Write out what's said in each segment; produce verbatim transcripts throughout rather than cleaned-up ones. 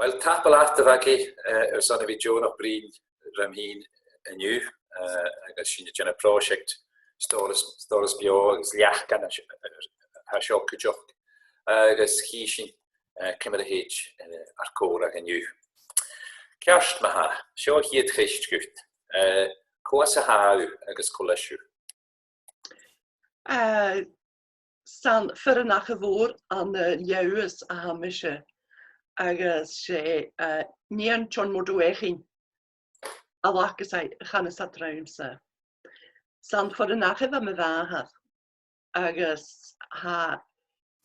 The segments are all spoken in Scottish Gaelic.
Uill, tapadh leat, a Mhagaidh, eh, airson a bhith deònach bruidhinn rium fhìn an-diugh, eh, agus sinn a' dèanamh pròiseact Stòras, Stòras Beò agus leacan a, a, a tha seo cuideachd, agus chì sinn, eh, ciamar a thèid, eh, ar còmhradh an-diugh. Ceart ma-thà, seo a' chiad cheist dhut. Eh, cò às a tha thu agus cò leis thu? Eh, 's ann à Fearann Achadh Mhòir ann an, eh, Leòdhas a tha mise, agus 's e, eh, nighean John Mòrdha Eachainn a laigh às a chanas iad riumsa. 'S ann à Fearann Achaidh a bha mo mhàthair, agus tha,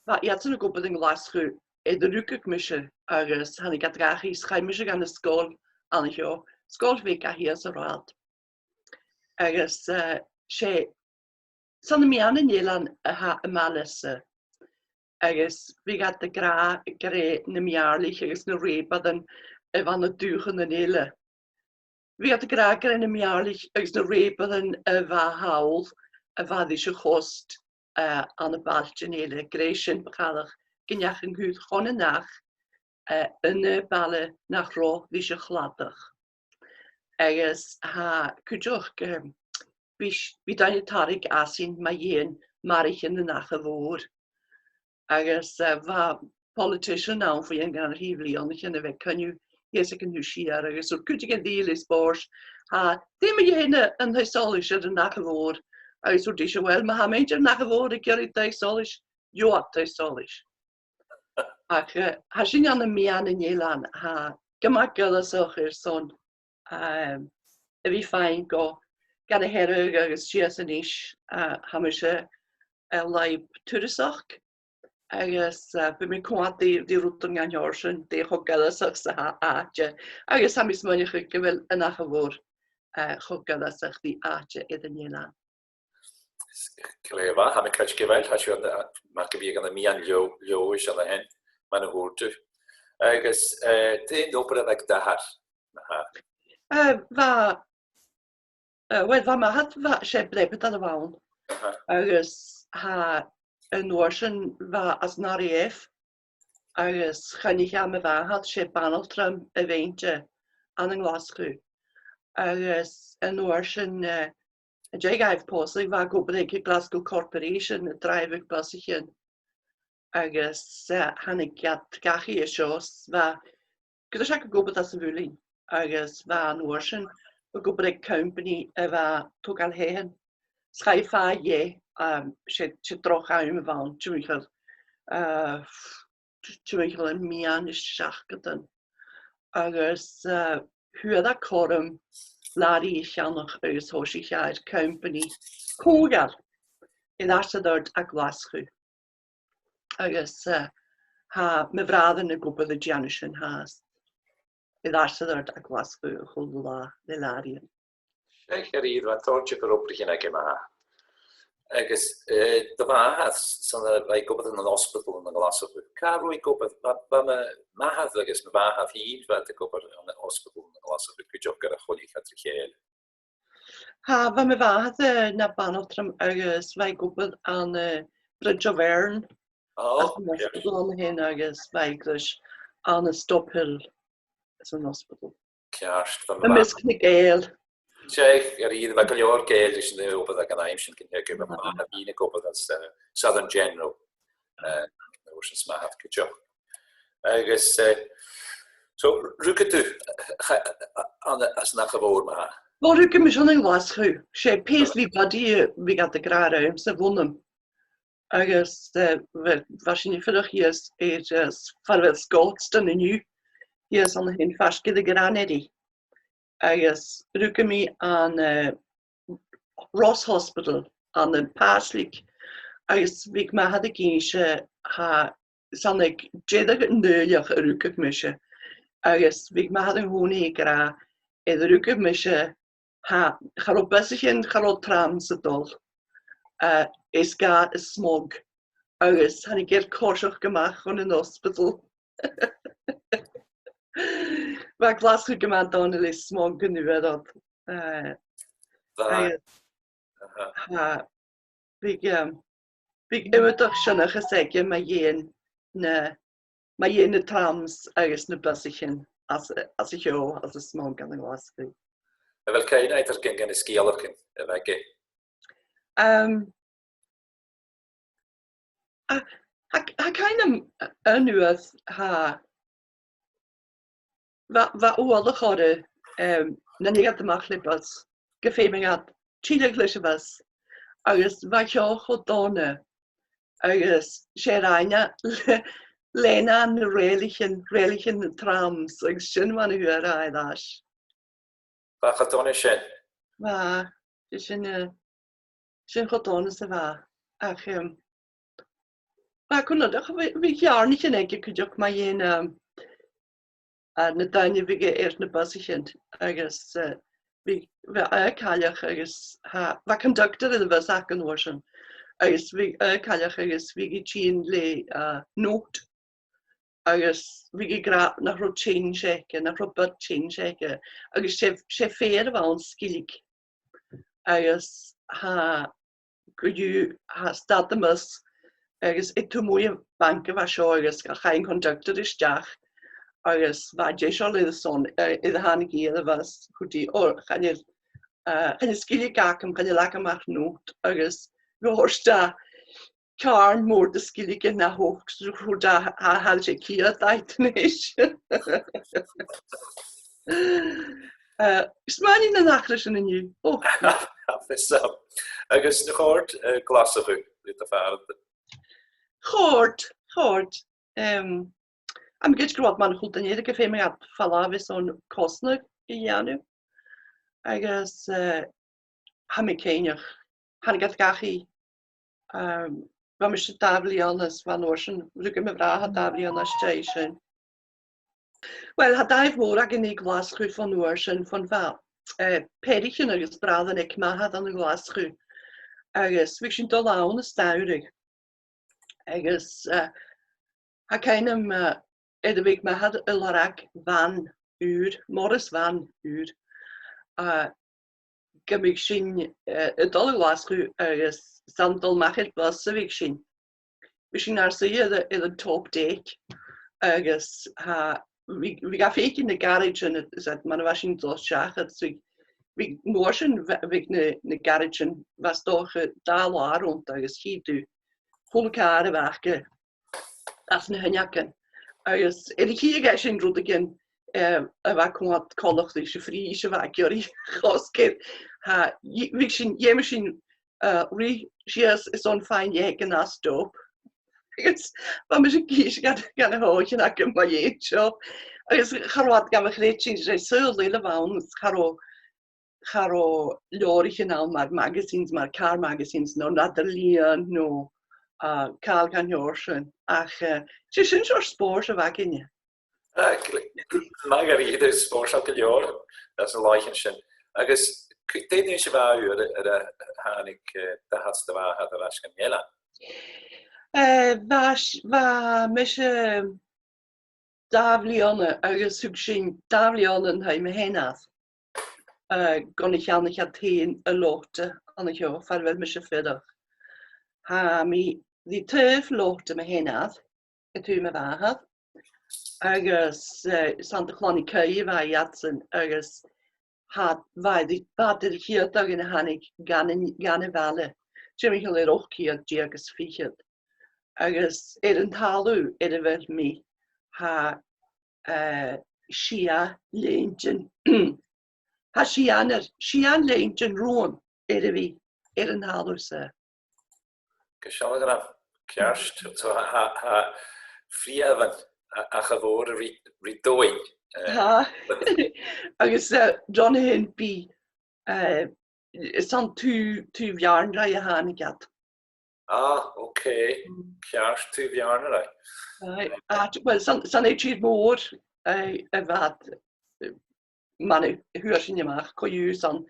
bha iadsan ag obair ann an Glaschu air an rugadh mise, agus thàinig iad dhachaigh is chaidh mise dhan an sgoil an seo, sgoil bheag a tha shìos an rathad. Agus, eh, 's e, 's ann am meadhan an eilein a tha am baile-sa. Agus bhiodh iad ag ràdh gur e na Mèàrlaich agus na Rèibearan a bha na dùthchannan eile. Bhiodh iad ag ràdh gur e na Mèàrlaich agus na Rèibearan a bha thall, a bha ris a' chost, eh, ann am bailtean eile, gur e sin bu chòir gun deach an cur chun an each, eh, ann am baile nach robh ris a' chladach. Agus tha cuideachd, em, bidh, bidh daoine a' tarraing asainn mu dheidhinn mharaichean an Achaidh Mhòir. Agus, eh, bha politician ann bho chionn gun a trì bliadhnaichean a bha coinneamh shìos aig an taigh siar, agus thuirt cuideigin rithe le spòrs, tha, dè mu dheidhinn an taigh-solais air an Achaidh Mhòr? Agus thuirt ise, uill, ma tha muinntir an Achaidh Mhòir ag iarraidh taigh-solais, gheibh iad taigh-solais. Ach, eh, tha sinn ann am meadhan an eilein, tha, gu math goireasach airson, ehm, a bhith a' faighinn gu, gu na Hearadh agus sìos a-nis, eh, tha mise air làimh turasachd, agus, eh, bidh mi a' coimhead ri, ri rudan dhen t-seòrsa sin, dè cho goireasach 's a tha àite, agus tha mi a' smaoineachadh gu bheil an Achaidh Mhòr, eh, cho goireasach ri àite air an eilean. Glè mhath, tha mi cinnteach gu bheil, tha sibh ann, eh, mar gum biodh ann am meadhan Leò-, Leòdhais an sin, mar a thuirt thu. Agus, eh, dè an obair a bh' aig d' athair? Aha. Eh, bha, eh, uill, bha m' athair, bha, 's e breabadair a bh' ann. Aha. Agus tha, an uair sin bha e anns an R A F, agus choinnich e mo mhàthair, 's e banaltram a bh' innte ann an Glaschu. Agus an uair sin, eh, an dèidh dhaibh pòsadh, bha e ag obair aig Glasgow Corporation, a' dràibheadh busaichean. Agus, eh, thàinig iad dhachaigh an seo, 's bha, gu dè seach ag obair anns a' mhuilinn, agus bha e an uair sin ag obair aig company a bha a' togail thaighean. 'S chaidh e far dheth, um, 's e, 's e droch àm a bh' ann, timcheall, uh, timcheall air meadhan na seachdadan. Agus, uh, fhuair e cothrom làraidh a cheannach agus thòisich e air company còmhdhail air ais air adhart a Ghlaschu. Agus, eh, tha mo bhràithrean ag obair a' dèanamh sin fhathast. Air ais air adhart a Ghlaschu a h-uile là le làraidhean. Seadh, a ghràidh, bha tòrr dhiofar obraichean aige ma-thà. Agus, eh, do mhàthair, 's ann a bha i ag obair ann an ospadal ann an Glaschu. Càit an robh i ag obair? Bha, bha mo mhàthair agus mo mhàthair fhìn, bha iad ag obair ann an ospadal ann an Glaschu, cuideachd air a choinneachadh ri chèile. Tha, bha mo mhàthair, eh, na banaltram agus bha i ag obair ann an, eh, Bridge of Erne. Oh, an ospadal an sin agus bha i ag obair ann an Stobhill, 's ann an ospadal. Ceart, bha mo mhàthair. Am measg nan Gàidheal. Seadh, a ghràidh, bha gu leòr Gàidheil ris an obair aig an àm sin, gun teagamh, bha mo mhàthair fhìn ag obair anns, eh, Southern General, eh, an uair sin 's math a bha e cuideachd. Agus, eh, so, rugadh tu, eh, cha-, ann, anns an Achadh Mhòr ma-thà? Uill, rugadh mise ann an Glaschu. 'S e Paisley Buddy a bhiodh iad ag ràdh rium sa bhun-am. Agus, eh, bha, bha sinn a' fuireach shìos air, eh, far a bheil Scotstoun an-diugh, shìos an sin faisg air a' Ghranary. Agus rugadh mi ann an, eh, Ross Hospital ann am Pàislig, agus bhiodh m' athair ag innse, tha, 's ann aig deireadh an Fhaoillich a rugadh mise, agus bhiodh m' athair an-còmhnaidh ag ràdh, nuair a rugadh mise, tha, cha robh busaichean, cha robh trams a' dol, eh, is gabh is smog, agus thàinig e air coiseachd a-mach chun an ospadal. Bha Glaschu gu math dona le smog an uair ud. Eh, bha. Agus, aha, tha, bhiodh, um, bhiodh iomadach seanchas aige mu dheidhinn na, mu dheidhinn na trams agus na busaichean às, às a' cheò, às a' smug ann an Glaschu. A bheil cuimhne agad air gin de na sgeulachdan a bh' aige? Um, a, tha, tha cuimhne agam aon uair, tha, bha, bha uallach orra, um, nan tigeadh iad a-mach le bus, gum feumadh iad tilleadh leis a' bhus, agus bha an ceò cho dona, agus 's e rinn e le, lean e na rèilichean, rèilichean na trams, agus sin mar a fhuair e air ais. Bha e cho dona sin. Bha, 's e sin, eh, sin cho dona 's a bha e. Ach, em, bha e cunnartach, bha, bha ceàrnaichean aige cuideachd mu dheidhinn, em, eh, na daoine a bhiodh air na busaichean, agus, eh, bha, bha e cailleach agus tha, bha conductor air a' bhus aca an uair sin, agus bha e cailleach agus bhiodh e a' tighinn le, eh, nòt, agus bhiodh e ag ràdh nach robh change aige, nach robh bit change aige, agus 's e, 's e feur a bh' ann, sgillinn. Agus tha, gu, tha stad am bus, agus aig taobh a-muigh a' bhainc a bha seo, agus chaidh an conductor a-steach, agus bha e deiseil airson, eh, air a thàinig e air a' bhus, thuirt e, "O, chan eil, eh, chan eil sgillinn agam, chan eil agam ach nòt," agus thuirt e, ceàrn mòr de sgillinn na h-ochd, so chuir e, a, thairis air ceud agad a-nis. Eh, is math a nì na h-eachdraidhean an-diugh. O. Tha fhios agam. Agus an còrd, eh, Glaschu ri do phàrantan? Chòrd, chòrd. Em, tha mi cinnteach gu robh iad mar a h-uile duine eile, gum feumadh iad falbh airson cosnadh a dhèanamh. Agus, eh, tha mi cinnteach, thàinig iad dhachaigh, um, bha mise dà bhliadhna is bha an uair sin, rugadh mo bhràthair dà bhliadhna às dèidh sin. Uill, tha dàimh mhòr againn ri Glaschu bhon uair sin, bhon bha, eh, peathraichean agus bràithrean aig m' athair ann an Glaschu. Agus bhiodh sinn a' dol ann an samhradh. Agus, eh, tha cuimhne agam, eh, air a bhith aig m' athair a' lorg van ùr, Morris van ùr. Eh, gum biodh sinn, eh, a' dol a Ghlaschu agus 's ann a' dol a-mach air bus a bhiodh sinn. Bhiodh sinn nar suidhe air, air an top deck agus tha, bhiodh, bhiodh e a' faicinn na garaidean, is iad mar a bha sinn a' dol seachad, so bhiodh, bhiodh, an uair sin bh-, bhiodh na, na garaidean, bha 's dòcha dà latha annta agus chì thu a h-uile càr a bh' aca anns na h-uinneagan. Agus air a' chiad dheis sin rudeigin, eh, a bha a' coimhead coltach ris a' phrìs a bha e ag iarraidh a chosg air. Tha, bhiodh sinn, dh'fheumadh sinn, eh, ruith sìos is an fhaighinn leathanach an stop. Agus bha mise ag innse dhan, dhan a' chòigeamh agam mu dheidhinn seo. Agus cha robh iad gam chreidsinn, 's e saoghal eile a bh' ann, is cha robh cha robh leabhraichean ann mar magazines, mar car magazines, no An Eadar-lìon, no, ah, càil dhen t-seòrsa sin. Ach, eh, 's e sin seòrsa spòrs a bh' againne. Ah, gl-, math dha-rìribh, spòrsail gu leòr, anns na làithean sin. Agus c-, dè an aois a bha thu nuair a, nuair a thàinig, eh, do theaghlach, do mhàthair air ais dhan eilean? Eh, bha s-, bha mise dà bhliadhna agus thug sinn dà bhliadhna an taigh mo sheanar, eh, gun a cheannaich iad fhèin an lota an seo far a bheil mise a' fuireach. Tha mi ri taobh lota mo sheanar, air taobh mo mhàthar, agus, eh, 's ann do Chlann 'ic Aodha a bha iadsan, agus tha, bha iad, bha iad air a' chiad duine a thàinig dhan, dhan a' bhaile, timcheall air ochd ceud deug is fichead. Agus air an talamh air a bheil mi, tha, eh, sia leantainn, tha sia air, sia leantainn romham air a bhith air an talamh-sa. Gu sealladh gu math ceart, so tha, tha, tha freumhan a, a' chòrr ri, ri domhainn, eh. Tha. Agus, eh, John a h-aon B, eh, 's ann Tùbh, Tùbh Bheàrnaraigh a thàinig iad. Ah, ok. Mm. Ceart, Tùbh Bheàrnaraigh. Aye. Ah, t-, well, 's ann, 's ann air tìr-mòr, eh, a bha iad, eh, mar a fhuair sinn a-mach, co-dhiù, 's ann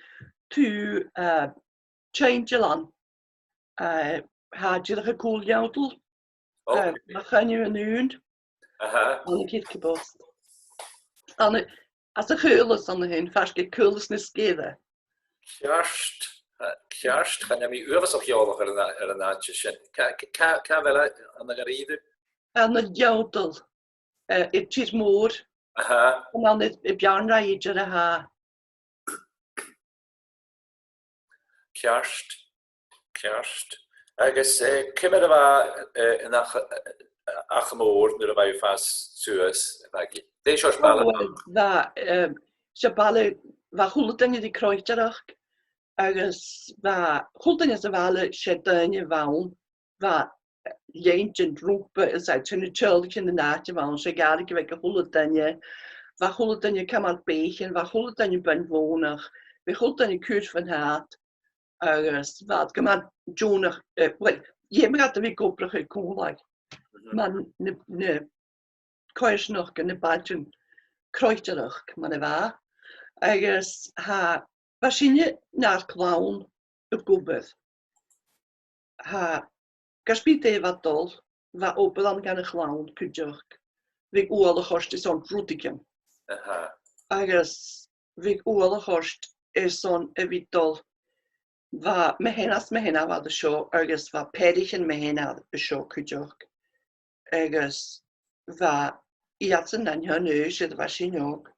Tùbh, eh, Tìndsealan, eh, tha dìreach a' cùl Leòdhail, eh, ma choinneamh an ùine. Aha. Ann an Circebost. Ann an, anns a' chaolas ann a shin, faisg air Caolas na Sgeire. Ceart, eh, ceart, chan eil mi uabhasach eòlach air an a-, air an àite sin. Cà, cà, cà, càit a bheil e ann an da-rìribh? Ann an Leòdhail. eh, air tìr-mòr. Aha. An ann air, air Beàrnaraigh idir a tha. Ceart, ceart. Agus, eh, ciamar a bha, eh, an Acha, eh, Acha Mòr nuair a bha thu a' fàs suas, a Mhagaidh? Dè seòrsa baile? Ò, uill, bha, eh, 's e baile, bha a h-uile duine ri croitearachd, agus bha a h-uile duine sa bhaile, 's e daoine a bh' ann, bha, eh, leantainn romhpa, is e, tha na teaghlaichean an àite a bh' ann, 's e Gàidhlig a bh' aig a h-uile duine, bha a h-uile duine a' cumail beathaichean, bha a h-uile duine a' bunbhonach, bha a h-uile duine a' cur fon fhad, agus bha iad gu math deònach, eh, uill, dh'fheumadh iad a bhith ag obrachadh còmhla. Mhm. Mar na, na coimhearsnachdan, na bailtean croitearachd, mar a bha. Agus tha, bha sinne nar clann ag obair. Tha, gus bith dè bha dol, bha obair ann dhan a' chlann cuideachd. Bhiodh uallach ort airson rudeigin. Aha. Agus bhiodh uallach ort airson a bhith dol, bha mo sheanair, mo sheanair a bha an seo, agus bha peathraichean mo sheanar an seo cuideachd. Agus bha iadsan nan seann aois air a bha sinn òg.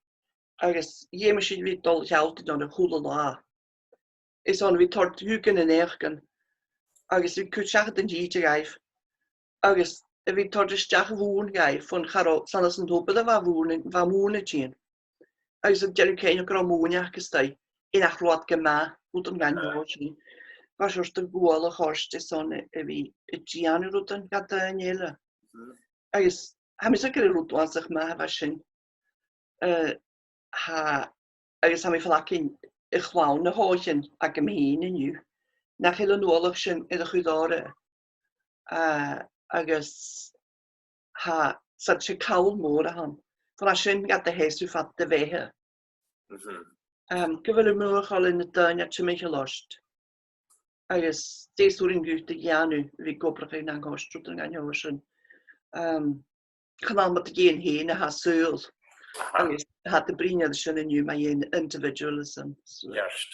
Agus dh'fheumadh sinn a bhith dol a shealltainn orra a h-uile latha. Is ann a bhith toirt thuca na naidheachdan, agus a bhith cur seachad an t-sìde dhaibh, agus a bhith toirt a-steach a' mhùirn dhaibh, fon cha robh, 's ann às an tobar a bha a' mhùirn, bha a' mhùirn a' tighinn. Agus a' dèanamh cinnteach gun robh mùirnean aca a-staigh, air nach robh iad gu math, rud an gabhainn sin. Bha seòrsa de uallach ort airson a, a bhith a' dèanamh rudan dha daoine eile. Mhm. Agus tha mi a' smaoineachadh gur e rud uabhasach math a bha sin. Eh, tha, agus tha mi a' faicinn a' chlann a th' againn agam fhìn an-diugh, nach eil an uallach sin air a chur orra. Eh, agus tha, 's e, 's e call mòr a th' ann. Bha sin gad sheasamh fad do bheatha. Mhm. Em, gu bheil am mothachail air na daoine timcheall ort. Agus dè 's urrainn dhut a dhèanamh, a bhith ag obrachadh nan cois, rudan dhen t-seòrsa sin. Em, chan ann mar a tha thu fhèin a tha saoil. Aha. Agus tha iad a' bruidhinn air sin an-diugh mu dheidhinn individualism. So, ceart.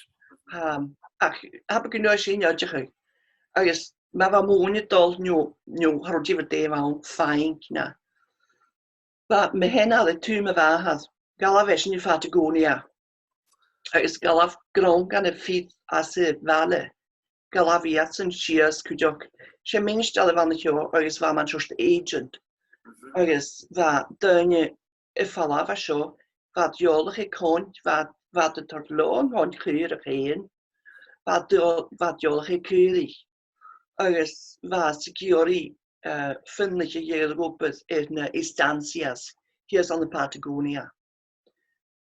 Em, ach, tha e gu math sine oideachadh. Agus ma bha m' ùine a' dol, no, no, cha robh dìomhair dè bh' ann, faighinn na. Bha mo sheanair air taobh mo mhàthar, dh'fhalbh esan a Phatagonia. Agus dh'fhalbh grunn dhen a' fhir às a' bhaile, dh'fhalbh iadsan sìos cuideachd. 'S e ministear a bh' ann an seo agus bha e mar seòrsa agent. Mhm. Agus bha daoine a' falbh à seo, bha iad eòlach air coin, bha, bha iad a' toirt leotha an coin chaorach fhèin, bha iad eò-, bha iad eòlach air caoraich. Agus bha iad ag iarraidh, eh, fuimneachadh a dhèanamh obair air na estancias shìos ann am Patagonia.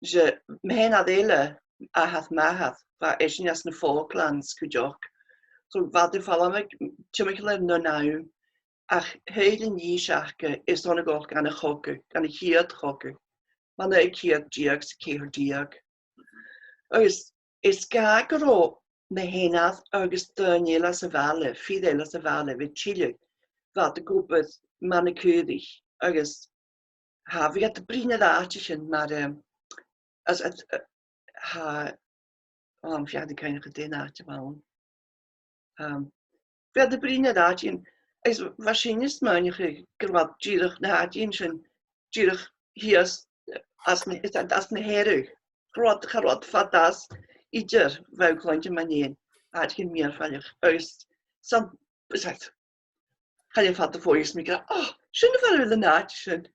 'S e, mo sheanair eile, athair m' athar, bha esan às na Falklands cuideachd. So bha iad a' falbh timcheall air an aon àm, ach thill an dithis aca airson a dhol dhan a' chogadh, dhan a' chiad chogadh, mu naoi ceud deug 's a ceithir deug. Agus is dòcha gun robh mo sheanair agus daoine eile sa bhaile, fir eile sa bhaile, a bha a' tilleadh, bha iad ag obair mar na caoraich, agus tha, bha iad a' bruidhinn air àiteachan mar, em, as, as, eh, tha, ò, tha mi a' faireachdainn gun cuimhne dè an t-àite a bh' ann. Em, bha iad a' bruidhinn air àiteachan, is bha sinne a' smaoineachadh gu robh iad dìreach na h-àiteachan sin, dìreach shìos às na, às na Hearadh. Cha robh iad, cha robh iad fada às idir, bha thu a' cluinntinn mu dheidhinn àiteachan mìorbhaileach. Agus 's ann, is e, chan eil fada bho ghabh mi gu, ò, sin a bha air an àite sin.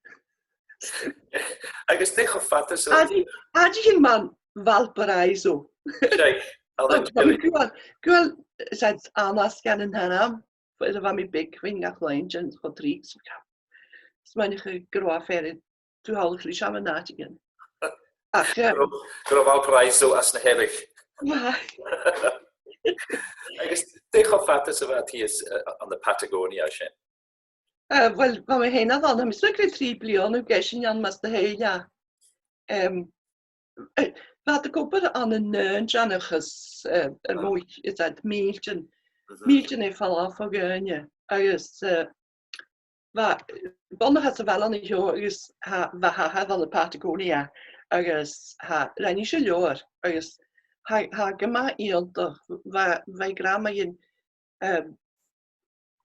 Agus dè cho fada 's a... Àite, àiteachan mar Valparaiso. Seadh, Alan, gu bheil, gu bheil, 's e, an-asgaidh an t-ainm, bha, bha mi beag, bha mi ga chluinntinn cho tric, so, 's mi a' smaoineachadh gu robh e fìor, tu thall a-rithist ann an àiteigin. Ach, eh, gu robh, gu robh Valparaiso às na Hearadh. Bha. Agus dè cho fada 's a bha thu shìos, eh, ann am Patagonia sin? Eh, uill, bha mi fhìn ann, tha mi a' smaoineachadh trì bliadhna, gus an ann mas do theaghlach. Em, eh, bha iad ag obair ann an aon seanchas, eh, a-muigh, is iad mìltean, mìltean air falbh bho dhaoine. Agus, eh, bha, bha mi anns a' bhaile an seo agus tha, bha, tha, tha, bha le Patagonia agus tha, rinn ise leabhar agus tha, tha gu math iongantach, bha, bha i ag ràdh mu dheidhinn, em,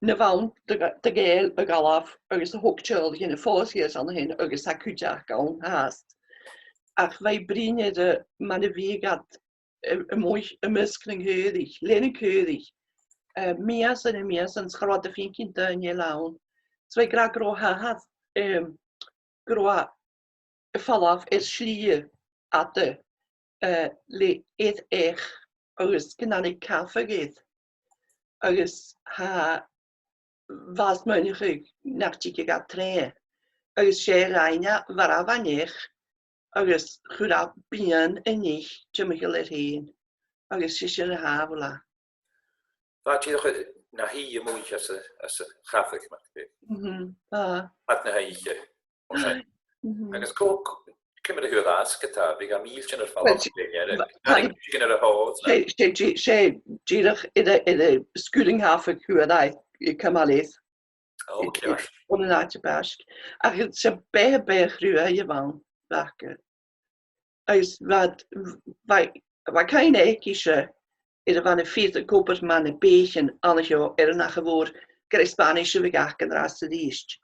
na bh' ann do, do Ghàidheil a dh'fhalbh agus a thog teaghlaichean a' fàs shìos an sin agus tha cuid aca ann fhathast. Ach bha e a' bruidhinn air mar a bhiodh iad a, a-muigh am measg nan caoraich, leis na caoraich, eh, mìosan is mìosan, 's cha robh iad a' faicinn daoine eile ann. So bha e ag ràdh gun robh, tha, tha, em, gun robh e a' falbh air slighe fhada, eh, le air each agus gun tàinig cabhag air. Agus tha, bha e a' smaoineachadh nach tigeadh e tro. Agus 's e a rinn e, mharbh e an each, agus chuir e bian an eich timcheall air fhèin, agus 's e sin a shàbhail e. Bha e dìreach na shuidhe a-muigh anns a', anns a' chabhag, mar gum biodh. Mhm, bha. Fad na h-oidhche. Mhm. Agus cò, ciamar a fhuair e às, ge-tà, bhiodh e mìltean air falbh. Well, bha, bha, bha, sin air a thòir, 's e, 's e, 's e dìreach air a, air a sgur an cabhaig a fhuair e cumail air. Ò, ceart. Bhon an àite beag. Ach 's e beatha, beatha cruaidh a bh' ann, bha aca. Agus bha, bha, bha cuimhne aice-se air a bhith a' faighinn ag obair mu na beathaichean an seo air an Acha Mhòr, gur e Spàinntis a bhiodh aca an-dràsta 's a-rithist.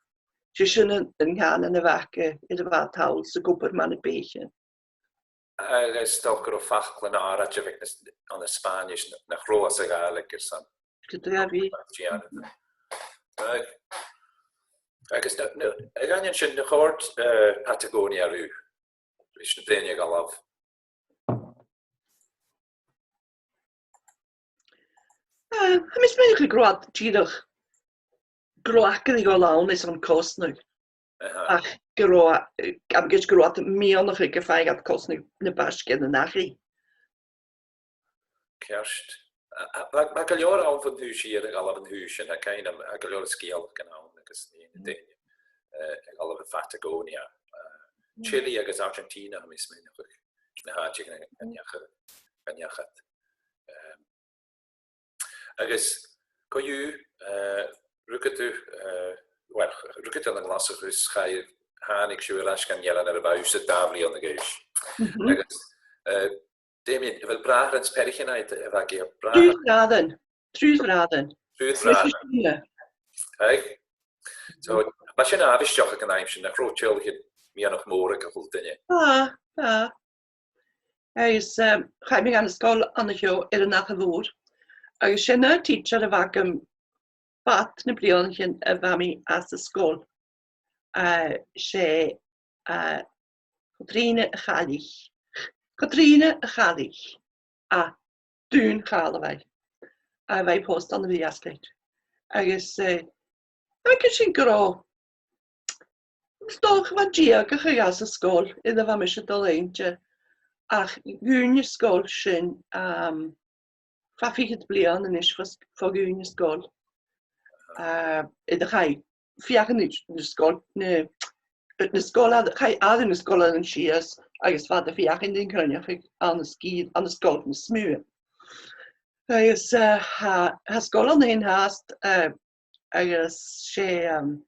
'S e sin an, an cànan a bh' aca air a bhith a' dol 's ag obair mu na beathaichean. Agus 's dòcha gun robh faclan àraid a bh' aig na s-, ann an Spàinntis na, nach robh sa Ghàidhlig airson. Gu dearbh. Agus na, na, a dh'aindeoin sin, an do chòrd, eh, Patagonia riut? Leis na daoine a dh'fhalbh. Eh, tha mi a' smaoineachadh gun robh iad dìreach, gun robh aca ri dhol ann airson cosnadh. Aha. Ach gun robh, eh, am gis gun robh iad miannachadh gum faigheadh iad cosnadh na b' fhaisge na an-diugh. Ceart. A, a, bha, bha gu leòr ann bhon taobh siar a dh'fhalbh an taobh sin, tha cuimhne agam, bha gu leòr sgeulachdan ann agus nì na daoine, eh, a dh'fhalbh a Phatagonia. Eh, Chile agus Argentina, tha mi a' smaoineachadh, na h-àiteachan a, a neach, a neach iad. Ehm, agus co-dhiù, eh, rugadh tu, eh, well, rugadh tu ann an Glaschu, is chaidh, thàinig sibh air ais dhan eilean nuair a bha thusa dà bhliadhna a dh'aois. Mhm. Agus, eh, Damien, a bheil bràithrean is peathraichean agad, a bheil bràithrean? Triùir bhràithrean. Triùir bhràithrean. Triùir bhràithrean. Aidh. So, bha sin àbhaisteach aig an àm sin, nach robh teaghlaichean miannach mòr aig a h-uile duine. Bha, bha. Agus, um, chaidh mi dhan an sgoil an seo air an Acha Mhòr. Agus 's e an aon teacher a bh' agam fad na bliadhnaichean a bha mi anns an sgoil. Eh, 's e, eh, Catrìona a' Chaillich. Catrìona a' Chaillich. À Dùn Chàrlabhaigh. A bha i pòsta ann an Uibhist. Agus, eh, agus sin gu robh, 's dòcha bha deagh às an sgoil, air a bha mise a' dol innte. Ach dhùin an sgoil sin, um, bha fichead bliadhna a-nis fo, fo dhùin an sgoil. Uh, air a chaidh feuchainn na, na sgoil, na, na sgoil, chaidh iad na sgoilearan sìos, agus bha iad a' feuchainn ri cruinneachadh ann an sgìre, ann an sgoil nas motha. Agus, eh, tha, tha sgoil ann an sin fhathast, eh, agus 's e, um,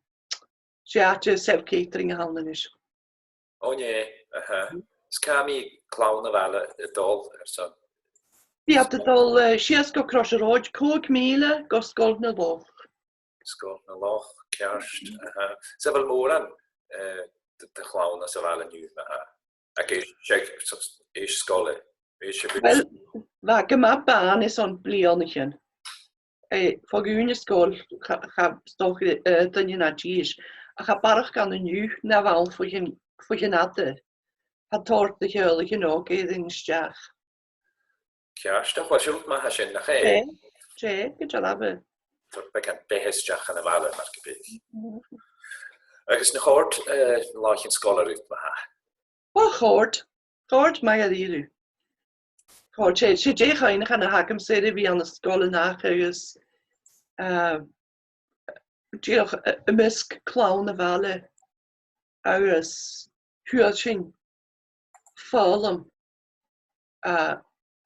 's e àite self-catering a th' ann a-nis. Ò, nì, aha. Is càit am bi clann a' bhaile a' dol airson? Bidh iad a' dol, eh, sìos gu Crois an Ròid, còig mìle gu Sgoil na Loch. Sgoil na Loch, ceart, aha. 'S a bheil mòran, eh, de, de chlann sa bhaile an-diugh, aha? Aig èis, aig, èis sgoile, èis a' bhùth. Well, bha gu math bàn airson bliadhnaichean. Eh, fo dhùin an sgoil, cha, cha, 's dòcha, eh, duine no dithis. Ach tha barrachd ann an-diugh na bh' ann bho chionn, bho chionn fhada. Tha tòrr de theaghlaichean òga air tighinn a-steach. Ceart, ach uill, 's e rud math a tha sin, nach e? 'S e, 's e, gu dearbh. Tòrr beagan beatha a-steach dhan a' bhaile, mar gum biodh. Mhm. Agus an do chòrd, eh, làithean sgoile riut ma-thà? Ò, chòrd. Chòrd math dha-rìribh. Chòrd, 's e, 's e deagh chuimhneachan a th' agamsa air a bhith ann an sgoil a-nochd agus, eh, dìreach, eh, am measg clann a' bhaile agus fhuair sinn foghlam. Eh,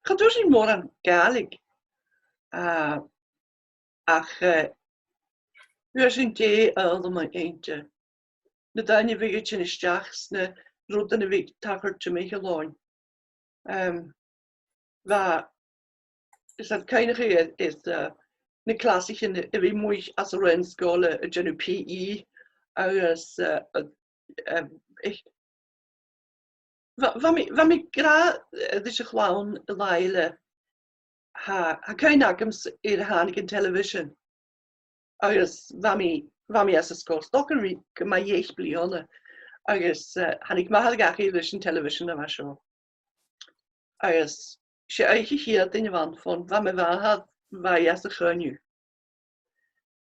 cha d' fhuair sinn mòran Gàidhlig. Eh, ach, eh, fhuair sinn deagh fhoghlam innte. Na daoine a bhiodh a' tighinn a-steach 's na rudan a bhiodh a' tachairt timcheall oirnn. Em, bha, is iad cuimhneachadh is, is, eh, na clasaichean a bhith a-muigh anns an raon-sgoil a' dèanamh P E agus, eh, eh, eh, bha, bha mi, bha mi ag ràdh, eh, ris a' chlann an latha eile, tha, tha cuimhne agamsa air a thàinig an television. Agus bha mi, bha mi anns an sgoil, 's dòcha gu robh mi gu math deich bliadhna. Agus, eh, thàinig m' athair dhachaigh leis an television a bha seo. Agus 's e oidhche Chiadain a bh' ann, fon bha mo mhàthair, bha i anns a' choinneamh.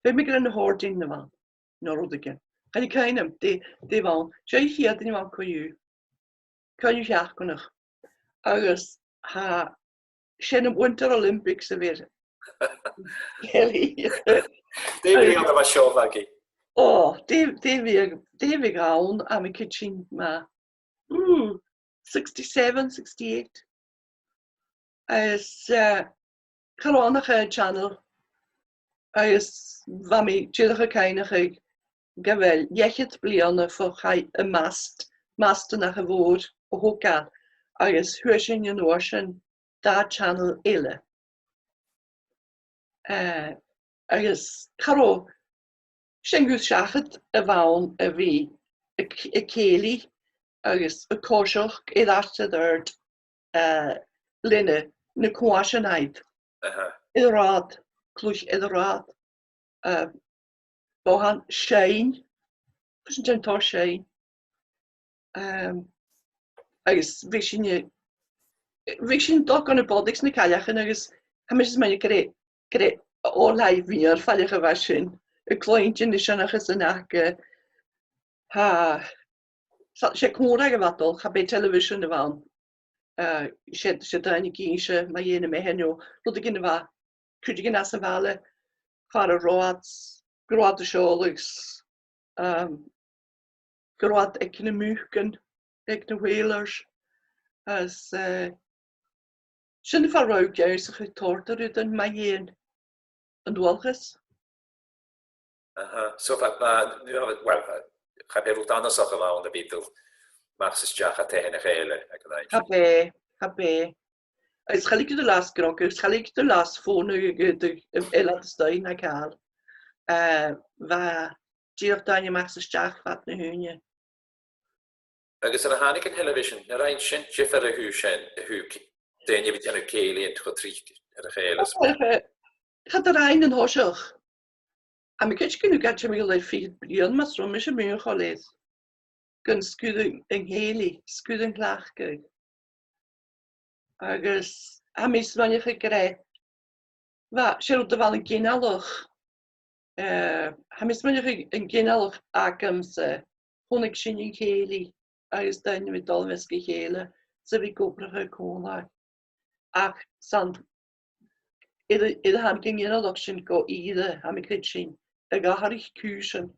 Feumaidh gur e na h-òrdughan a bh' ann, no rudeigin. Chan eil cuimhn' agam dè, dè bh' ann. 'S e oidhche Chiadain a bh' ann co-dhiù. Coinneamh sheachdaineach. Agus tha, 's e na Winter Olympics a bh' air. Dè bhiodh ann a bha seo, Maggie? Ò, dè, dè bhiodh, dè bhiodh ann, tha mi a' creidsinn, ma, ooh, sixty-seven, sixty-eight. Is, eh, cha robh ann ach aon channel. Agus bha mi dìreach a' cuimhneachadh gu bheil leth-cheud bliadhna bho chaidh am mast, mast an Achaidh Mhòir a thogail, agus fhuair sinn an uair sin dà channel eile. Eh, agus cha robh, 's e an guth-seachad a bh' ann a bhith a' c-, a' cèilidh agus a' coiseachd air ais air adhart, eh, leis na, na coimhearsnachdan. Aha. Air an rathad, cluich air an rathad. Eh, bothan seinn. Cò às a bha an tòrr seinn? Ehm, agus bha sinn, bha sinn a' dol gu na bodaich 's na cailleachan agus tha mise a' smaoineachadh gur e, gur e oilthigh mhìorbhaileach a bha sin, a' cluinntinn na seanchas an aca, tha, 's e, 's e còmhradh a bha dol, cha b' e television a bh' ann. Eh, 's e, 's e daoine ag innse mu dheidhinn na meadhan, no rudeigin a bha cuideigin às a' bhaile, far an robh iad, gun robh iad a' seòladh, ehm, gun robh iad aig na mucan, aig na whalers. Is, eh, sin far an robh iad ag innse tòrr de rudan mu dheidhinn an dualchas. Aha. So, bha, bha, well, bha, cha b' e rud annasach a bh' ann a bhith a' dol a-mach 's a-steach à taighean a chèile aig an àm sin. Cha b' e, cha b' e. Is cha leigeadh tu leas gnogadh, is cha leigeadh tu leas fònadh gu, gu, eile a-staigh na càil. Eh, bha dìreach daoine a-mach 's a-steach fad na h-ùine. Agus nuair a thàinig an television, an do rinn sin diofar a thaobh sin, a thaobh c-, daoine a bhith a' dèanamh cèilidh cho tric air a chèile? Cha do rinn an toiseach. Tha mi a' creidsinn gun do dh'fhàg mi gu lèir fichead bliadhna, mas robh mise mothachail air. Gun sguir an cèilidh, sguir an cleachdadh. Agus tha mi a' smaoineachadh gur e, bha, 's e rud a bha ann an ginealach, eh, tha mi a' smaoineachadh an ginealach agamsa, chunnaic sinn an cèilidh agus daoine a bhith a' dol am measg a chèile, 's a bhith ag obrachadh còmhla. Ach 's ann, air, air a thàinig an ginealach sin gu ìre, tha mi a' creidsinn, a dh'atharraich cùisean.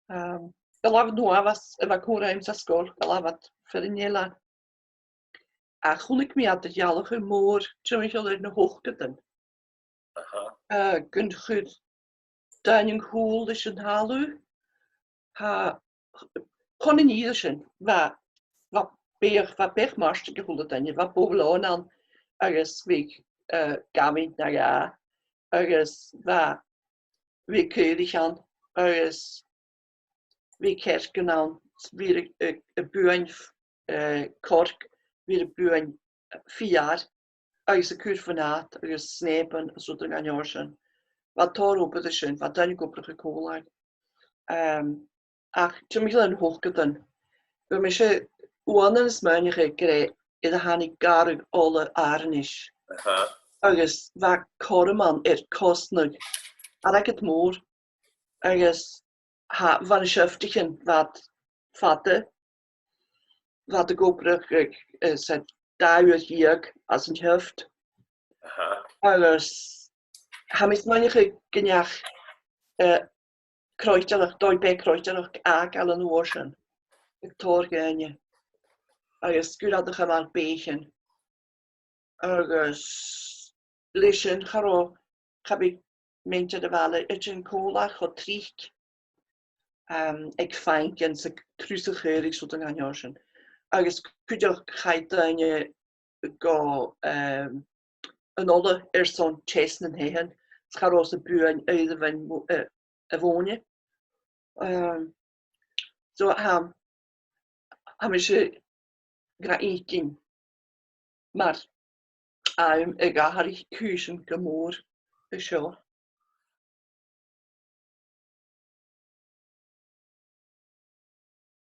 Ehm, gu làimh an uair a bha, a bha còmhradh anns an sgoil, gu làimh iad far an eilean. Ach chunnaic mi iad a' dealachadh mòr, timcheall air na h-ochdadan. Aha. Eh, gun chuir daoine an cùl leis an talamh. Tha, chun an ìre sin, bha, bha beathach, bha beathach mairt aig a h-uile duine, bha bobhla ann agus bha, eh, gabhainn no dhà, agus bha, bha caoraich ann, agus bha cearcan ann, bha iad a', a', a' buain, eh, coirce, bha iad a' buain feur, agus a' cur fon fhad, agus snèipean, is rudan dhen t-seòrsa sin. Bha tòrr obair an sin, bha daoine ag obrachadh còmhla. Ehm, ach timcheall air na h-ochdadan, bha mise uaireannan a' smaoineachadh gur e air a thàinig gàrradh ola àrainnis. Aha. Agus bha cothrom ann air cosnadh airgead mòr. Agus tha, bha na seaftaichean, bha iad fada, bha iad ag obrachadh, eh, 's e dà uair dheug anns an t-seafta. Aha. Agus tha mi a' smaoineachadh gun deach, eh, croitearachd, dòigh-beatha croitearachd a fhàgail an uair sin aig tòrr dhaoine. Agus sguir iad a chumail beathaichean. Agus leis sin cha robh, cha bhiodh muinntir a' bhaile a' tighinn còmhla cho tric, ehm, aig faicinn 's a' cruthachadh caoraich 's rudan dhen t-seòrsa sin. Agus cuideachd chaidh daoine gu, ehm, an ola airson teas nan taighean, cha robh sinn buan air a' bheinn mò-, eh, a' mhòine. Um, so, tha, tha mise ga fhaicinn mar àm aig atharrachadh cùisean gu mòr an seo.